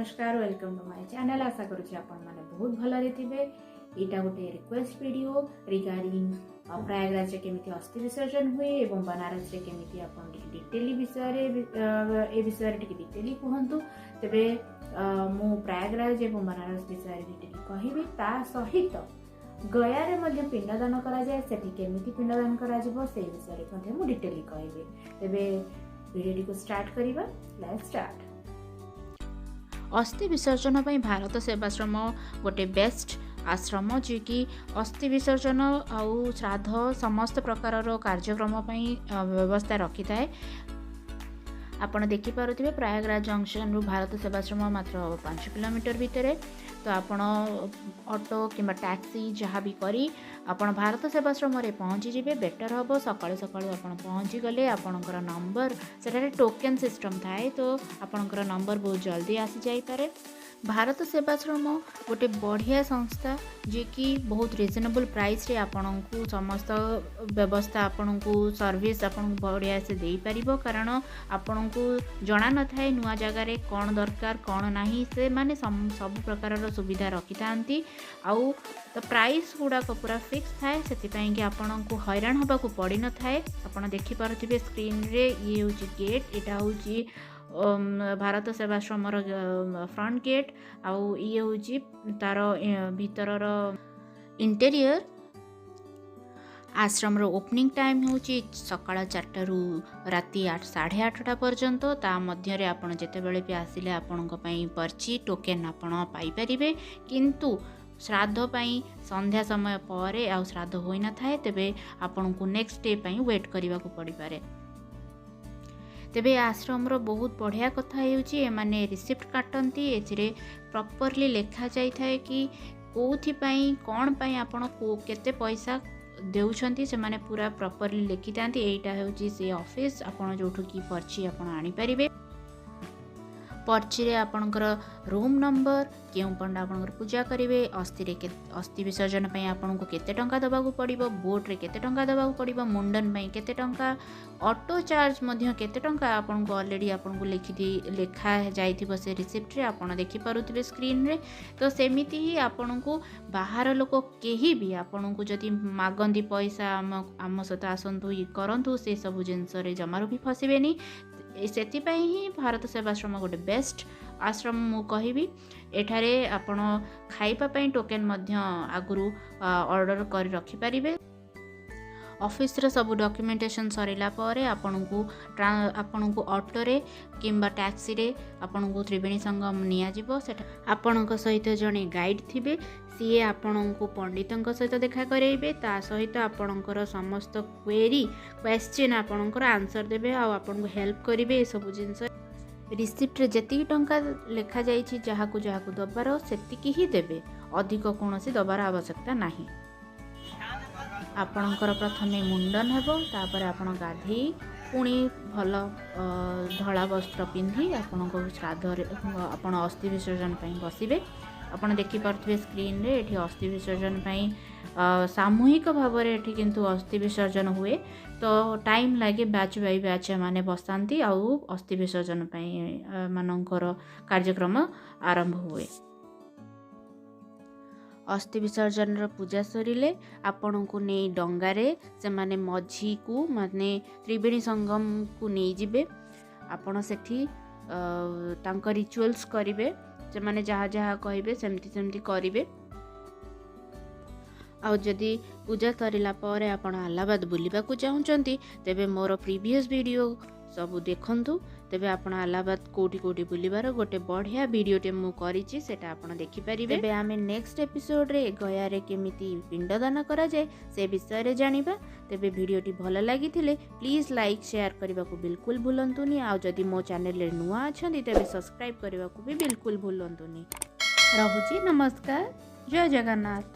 ନମସ୍କାର, welcome to my channel. ଆଶା କରୁଛି ଆପଣମାନେ ବହୁତ ଭଲରେ ଥିବେ। ଏଇଟା ଗୋଟେ ରିକ୍ୱେଷ୍ଟ ଭିଡ଼ିଓ ରିଗାର୍ଡିଂ ପ୍ରୟାଗରାଜରେ କେମିତି ଅସ୍ଥି ବିସର୍ଜନ ହୁଏ ଏବଂ ବନାରସରେ କେମିତି, ଆପଣ ଟିକେ ଡିଟେଲି ବିଷୟରେ ଏ ବିଷୟରେ ଟିକେ ଡିଟେଲି କୁହନ୍ତୁ। ତେବେ ମୁଁ ପ୍ରୟାଗରାଜ ଏବଂ ବନାରସ ବିଷୟରେ ଡିଟେଲି କହିବି। ତା ସହିତ ଗୟାରେ ମଧ୍ୟ ପିଣ୍ଡଦାନ କରାଯାଏ, ସେଠି କେମିତି ପିଣ୍ଡଦାନ କରାଯିବ ସେଇ ବିଷୟରେ ମଧ୍ୟ ମୁଁ ଡିଟେଲି କହିବି। ତେବେ ଭିଡ଼ିଓଟିକୁ ଷ୍ଟାର୍ଟ କରିବା। Let's start. ଅସ୍ଥି ବିସର୍ଜନ ପାଇଁ ଭାରତ ସେବାଶ୍ରମ ଗୋଟେ ବେଷ୍ଟ ଆଶ୍ରମ, ଯିଏକି ଅସ୍ଥି ବିସର୍ଜନ ଆଉ ଶ୍ରାଦ୍ଧ ସମସ୍ତ ପ୍ରକାରର କାର୍ଯ୍ୟକ୍ରମ ପାଇଁ ବ୍ୟବସ୍ଥା ରଖିଥାଏ। ଆପଣ ଦେଖିପାରୁଥିବେ, ପ୍ରୟାଗରାଜ ଜଙ୍କସନରୁ ଭାରତ ସେବାଶ୍ରମ ମାତ୍ର 5 କିଲୋମିଟର ଭିତରେ। ତ ଆପଣ ଅଟୋ କିମ୍ବା ଟ୍ୟାକ୍ସି ଯାହା ବି କରି ଆପଣ ଭାରତ ସେବାଶ୍ରମରେ ପହଞ୍ଚିଯିବେ, ବେଟର୍ ହେବ। ସକାଳୁ ସକାଳୁ ଆପଣ ପହଞ୍ଚିଗଲେ ଆପଣଙ୍କର ନମ୍ବର, ସେଠାରେ ଟୋକେନ୍ ସିଷ୍ଟମ୍ ଥାଏ, ତ ଆପଣଙ୍କର ନମ୍ବର ବହୁତ ଜଲ୍ଦି ଆସିଯାଇପାରେ। ଭାରତ ସେବାଶ୍ରମ ଗୋଟେ ବଢ଼ିଆ ସଂସ୍ଥା, ଯିଏକି ବହୁତ ରିଜନେବଲ୍ ପ୍ରାଇସ୍ରେ ଆପଣଙ୍କୁ ସମସ୍ତ ବ୍ୟବସ୍ଥା, ଆପଣଙ୍କୁ ସର୍ଭିସ୍ ଆପଣଙ୍କୁ ବଢ଼ିଆ ସେ ଦେଇପାରିବ। କାରଣ ଆପଣଙ୍କୁ ଜଣା ନଥାଏ ନୂଆ ଜାଗାରେ କ'ଣ ଦରକାର, କ'ଣ ନାହିଁ। ସେମାନେ ସବୁ ପ୍ରକାରର ସୁବିଧା ରଖିଥାନ୍ତି ଆଉ ତ ପ୍ରାଇସ୍ ଗୁଡ଼ାକ ପୁରା ଫିକ୍ସ ଥାଏ, ସେଥିପାଇଁକି ଆପଣଙ୍କୁ ହଇରାଣ ହେବାକୁ ପଡ଼ିନଥାଏ। ଆପଣ ଦେଖିପାରୁଥିବେ ସ୍କ୍ରିନ୍ରେ, ଇଏ ହେଉଛି ଗେଟ୍। ଏଇଟା ହେଉଛି ଭାରତ ସେବାଶ୍ରମର ଫ୍ରଣ୍ଟ ଗେଟ୍ ଆଉ ଇଏ ହେଉଛି ତାର ଭିତରର ଇଣ୍ଟେରିୟର। ଆଶ୍ରମର ଓପନିଂ ଟାଇମ୍ ହେଉଛି ସକାଳ 4ଟାରୁ ରାତି 8:30 ପର୍ଯ୍ୟନ୍ତ। ତା ମଧ୍ୟରେ ଆପଣ ଯେତେବେଳେ ବି ଆସିଲେ ଆପଣଙ୍କ ପାଇଁ ପର୍ଚି ଟୋକେନ୍ ଆପଣ ପାଇପାରିବେ। କିନ୍ତୁ ଶ୍ରାଦ୍ଧ ପାଇଁ ସନ୍ଧ୍ୟା ସମୟ ପରେ ଆଉ ଶ୍ରାଦ୍ଧ ହୋଇନଥାଏ, ତେବେ ଆପଣଙ୍କୁ ନେକ୍ସଟ ଡେ ପାଇଁ ୱେଟ୍ କରିବାକୁ ପଡ଼ିପାରେ। ତେବେ ଏ ଆଶ୍ରମର ବହୁତ ବଢ଼ିଆ କଥା ହେଉଛି, ଏମାନେ ରିସିପ୍ଟ କାଟନ୍ତି। ଏଥିରେ ପ୍ରପରଲି ଲେଖାଯାଇଥାଏ କି କେଉଁଥିପାଇଁ, କ'ଣ ପାଇଁ ଆପଣ କେତେ ପଇସା ଦେଉଛନ୍ତି, ସେମାନେ ପୁରା ପ୍ରପରଲି ଲେଖିଥାନ୍ତି। ଏଇଟା ହେଉଛି ସେ ଅଫିସ୍ ଆପଣ ଯେଉଁଠୁ କି ପର୍ଚି ଆପଣ ଆଣିପାରିବେ। ପର୍ଚିରେ ଆପଣଙ୍କର ରୁମ୍ ନମ୍ବର, କେଉଁ ପଣ୍ଡା ଆପଣଙ୍କର ପୂଜା କରିବେ, ଅସ୍ଥିରେ ଅସ୍ଥି ବିସର୍ଜନ ପାଇଁ ଆପଣଙ୍କୁ କେତେ ଟଙ୍କା ଦେବାକୁ ପଡ଼ିବ, ବୋଟ୍ରେ କେତେ ଟଙ୍କା ଦେବାକୁ ପଡ଼ିବ, ମୁଣ୍ଡନ ପାଇଁ କେତେ ଟଙ୍କା, ଅଟୋ ଚାର୍ଜ ମଧ୍ୟ କେତେ ଟଙ୍କା, ଆପଣଙ୍କୁ ଅଲରେଡ଼ି ଆପଣଙ୍କୁ ଲେଖା ଯାଇଥିବ ସେ ରିସିପ୍ଟରେ। ଆପଣ ଦେଖିପାରୁଥିବେ ସ୍କ୍ରିନ୍ରେ। ତ ସେମିତି ହିଁ ଆପଣଙ୍କୁ ବାହାର ଲୋକ କେହି ବି ଆପଣଙ୍କୁ ଯଦି ମାଗନ୍ତି ପଇସା, ଆମ ସହିତ ଆସନ୍ତୁ, ଇଏ କରନ୍ତୁ, ସେସବୁ ଜିନିଷରେ ଜମାରୁ ବି ଫସିବେନି। ସେଥିପାଇଁ ହିଁ ଭାରତ ସେବାଶ୍ରମ ଗୋଟେ ବେଷ୍ଟ ଆଶ୍ରମ ମୁଁ କହିବି। ଏଠାରେ ଆପଣ ଖାଇବା ପାଇଁ ଟୋକେନ୍ ମଧ୍ୟ ଆଗରୁ ଅର୍ଡ଼ର କରି ରଖିପାରିବେ। ଅଫିସର ସବୁ ଡକ୍ୟୁମେଣ୍ଟେସନ୍ ସରିଲା ପରେ ଆପଣଙ୍କୁ ଅଟୋରେ କିମ୍ବା ଟ୍ୟାକ୍ସିରେ ଆପଣଙ୍କୁ ତ୍ରିବେଣୀ ସଙ୍ଗମ ନିଆଯିବ। ସେଟା ଆପଣଙ୍କ ସହିତ ଜଣେ ଗାଇଡ଼ ଥିବେ, ସିଏ ଆପଣଙ୍କୁ ପଣ୍ଡିତଙ୍କ ସହିତ ଦେଖା କରାଇବେ। ତା ସହିତ ଆପଣଙ୍କର ସମସ୍ତ କ୍ୱେରି, କ୍ୱେଶ୍ଚିନ୍ ଆପଣଙ୍କର ଆନ୍ସର୍ ଦେବେ ଆଉ ଆପଣଙ୍କୁ ହେଲ୍ପ କରିବେ ଏସବୁ ଜିନିଷ। ରିସିପ୍ଟରେ ଯେତିକି ଟଙ୍କା ଲେଖାଯାଇଛି, ଯାହାକୁ ଯାହାକୁ ଦେବାର ସେତିକି ହିଁ ଦେବେ, ଅଧିକ କୌଣସି ଦେବାର ଆବଶ୍ୟକତା ନାହିଁ। ଆପଣଙ୍କର ପ୍ରଥମେ ମୁଣ୍ଡନ ହେବ, ତାପରେ ଆପଣ ଗାଧେଇ ପୁଣି ଭଲ ଧଳା ବସ୍ତ୍ର ପିନ୍ଧି ଆପଣଙ୍କ ଶ୍ରାଦ୍ଧରେ ଆପଣ ଅସ୍ଥି ବିସର୍ଜନ ପାଇଁ ବସିବେ। ଆପଣ ଦେଖିପାରୁଥିବେ ସ୍କ୍ରିନ୍ରେ, ଏଠି ଅସ୍ଥି ବିସର୍ଜନ ପାଇଁ ସାମୂହିକ ଭାବରେ ଏଠି କିନ୍ତୁ ଅସ୍ଥି ବିସର୍ଜନ ହୁଏ, ତ ଟାଇମ୍ ଲାଗେ। ବ୍ୟାଚ୍ ବାଇ ବ୍ୟାଚ୍ ଏମାନେ ବସାନ୍ତି ଆଉ ଅସ୍ଥି ବିସର୍ଜନ ପାଇଁ ମାନଙ୍କର କାର୍ଯ୍ୟକ୍ରମ ଆରମ୍ଭ ହୁଏ। ଅସ୍ଥି ବିସର୍ଜନର ପୂଜା ସରିଲେ ଆପଣଙ୍କୁ ନେଇ ଡଙ୍ଗାରେ ସେମାନେ ମଝିକୁ, ମାନେ ତ୍ରିବେଣୀ ସଙ୍ଗମକୁ ନେଇଯିବେ। ଆପଣ ସେଠି ତାଙ୍କ ରିଚୁଆଲ୍ସ କରିବେ। ସେମାନେ ଯାହା ଯାହା କହିବେ ସେମିତି ସେମିତି କରିବେ। ଆଉ ଯଦି ପୂଜା ସରିଲା ପରେ ଆପଣ ଆହ୍ଲାବାଦ ବୁଲିବାକୁ ଚାହୁଁଛନ୍ତି, ତେବେ ମୋର ପ୍ରିଭିୟସ୍ ଭିଡ଼ିଓ ସବୁ ଦେଖନ୍ତୁ। ତେବେ ଆପଣ ଆହ୍ଲାବାଦ କେଉଁଠି କେଉଁଠି ବୁଲିବାର ଗୋଟେ ବଢ଼ିଆ ଭିଡ଼ିଓଟେ ମୁଁ କରିଛି, ସେଇଟା ଆପଣ ଦେଖିପାରିବେ। ତେବେ ଆମେ ନେକ୍ସଟ ଏପିସୋଡ଼ରେ ଗୟାରେ କେମିତି ପିଣ୍ଡଦାନ କରାଯାଏ ସେ ବିଷୟରେ ଜାଣିବା। ତେବେ ଭିଡ଼ିଓଟି ଭଲ ଲାଗିଥିଲେ ପ୍ଲିଜ୍ ଲାଇକ୍, ସେୟାର କରିବାକୁ ବିଲକୁଲ ଭୁଲନ୍ତୁନି। ଆଉ ଯଦି ମୋ ଚ୍ୟାନେଲରେ ନୂଆ ଅଛନ୍ତି, ତେବେ ସବସ୍କ୍ରାଇବ୍ କରିବାକୁ ବି ବିଲକୁଲ ଭୁଲନ୍ତୁନି। ରହୁଛି, ନମସ୍କାର, ଜୟ ଜଗନ୍ନାଥ।